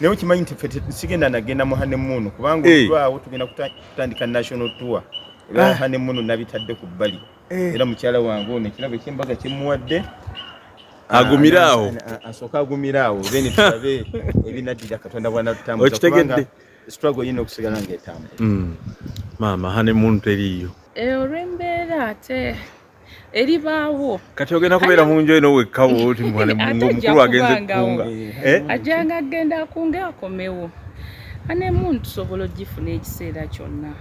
Naye okimanyi nti ffe sigenda nagenda mu honeymoon, kubanga olwawo tugenda kutandika national tour. Era honeymoon nabitadde ku bbali. Era mukyala wange ono ekirabo ekyembaga kyemuwadde, agumire awo. Asooke agumire awo, then tulabe ebinaddira Katonda bwanatutambuza. Okitegedde? Struggle yina okusigala ng'etambula. Maama, honeymoon teriiyo? Olw'embeera, ate eribaawo. Kati ogenda kubeera mu nju eno wekkawo oti ng'omukulu agenze kukunga? Ajjanga agenda akunge, akomewo. Honeymoon tusobola ogifuna ekiseera kyonna.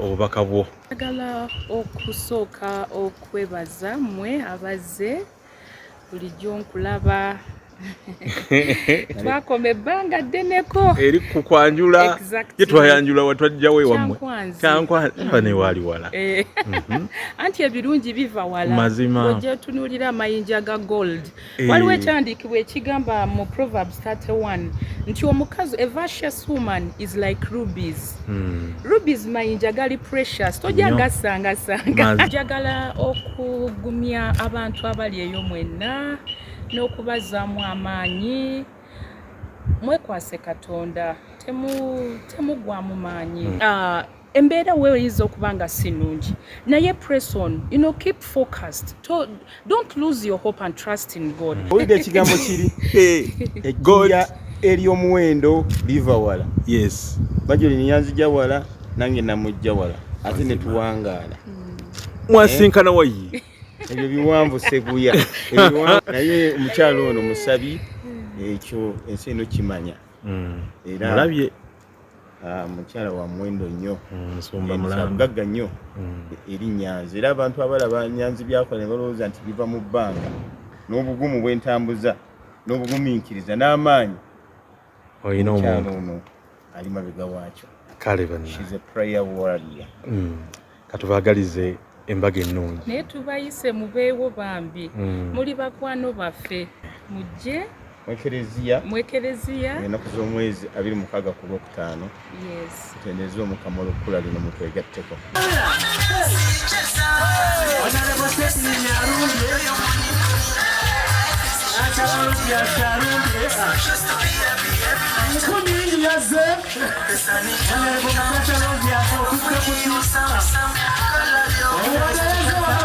Obubaka bwo? Njagala okusooka okwebaza mmwe abazze. Bulijjo nkulaba, twakoma ebbanga ddeneko. Eri kukwanjula. Ye twayanjula watwajjawo ewammwe. Kyankwanzi. Newaali wala. Anti ebirungi biva wala. Mazima. Ojja otunuulira amayinja ga gold. Waliwo ekyandiikibwa ekigamba mu Proverbs 31 nti omukazi, a virtuous woman is like rubies. Rubies mayinja gali precious, tojja gasangasanga. Njagala okugumya abantu abali eyo mwenna n'okubazaamu amaanyi. Mwekwase Katonda, temugwamu maanyi. Embeera we oyinza okuba nga si nnungi, naye press on, keep focused. Don't lose your hope and trust in God. Owulidde ekigambo kiri, ejjinja ery'omuwendo liva wala. Bajoli yanzija wala, nange namujja wala, ate ne tuwangaala. Mwasinkana wayi? Ebyo biwanvu, seguya. Naye omukyalo ono musabi, ekyo ensi eno kimanya. Era Mulabye. Mukyala wa muwendo nnyo. Musumba mulamba. Mugagga nnyo eri Nyanzi. Era abantu abalaba Nyanzi byakola ne balowooza nti biva mu bbanga, n'obugumu bwentambuza n'obugumiikiriza n'amaanyi, olina omukyala omuntu ono ali mabega waakyo. Kale banna. She's a prayer warrior. Katubaagalize embaga ennungi. Naye tubayise mubeewo bambi. Muli bakwano baffe, mujje. Mwekereziya. Mwekereziya. Ennaku z'omwezi 26 ku Lwokutaano. Tutendereze Omukama olw'okkula lino, mutwegatteko. Honorable Stephen Arumbye. Acharumbye, Arumbye. Nkumi yazze. Honorable Natasha Arumbye okudda ku. Omuwadereza.